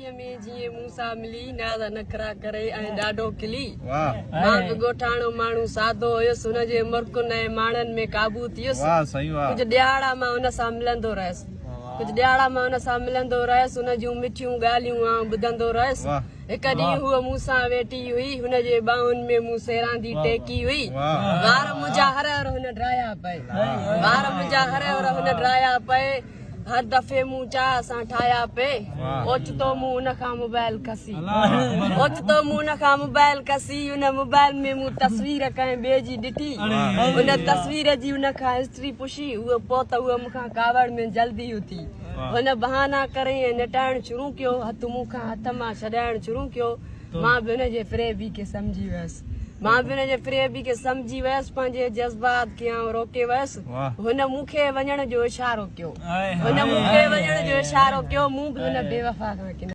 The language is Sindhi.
ڏينهن ۾ جيئن مون سان ملي، ناز نخرا ڪري ۽ ڏاڍو کلي. مان به ڳوٺاڻو ماڻهو سادو هيس، هن جي مرڪن ۽ ماڻن ۾ قابو ٿيس. ڪجهه ڏهاڙا مان هن سان ملندو رهيس. ڪجهه ڏهاڙا مان هن سان ملندو رهيس، هن جون مٺيون ڳالهيون آئون ٻڌندو رهيس. هڪ ڏينهن هوء مون سان ويٺي هئي، هن جي ٻانهن ۾ مون سيراندي ٽيڪي هئي. وار منهنجا هر هر هن ڊاهيا پئي. وار منهنجا هر هر هن ڊاهيا پئي. هر دفعي مون چاهه سان ٺاهيا پئي. اوچتو مون ان کان موبائل کسي. اوچتو مون ان کان موبائل کسي. ان موبائل ۾ مون تصوير ڪنهن ٻئي جي ڏٺي. ان تصوير جي ان کان هسٽري پڇي. هوء پوء ته هوء مون کان ڪاوڙ ۾ جلدي اٿي. هن بهانا ڪري ۽ نٽائڻ شروع ڪيو. هٿ مون کان هٿ مان ڇڏائڻ شروع ڪيو. مان به هن جي فريبي کي سمجهي ويس. مان به هن جي فريبي کي سمجهي ويس. پنهنجي جذبات کي آئون روڪي ويس. هن مون کي وڃڻ جو اشارو ڪيو. هن مون کي وڃڻ جو اشارو ڪيو. مون به هن بيوفا کان ڪنارو.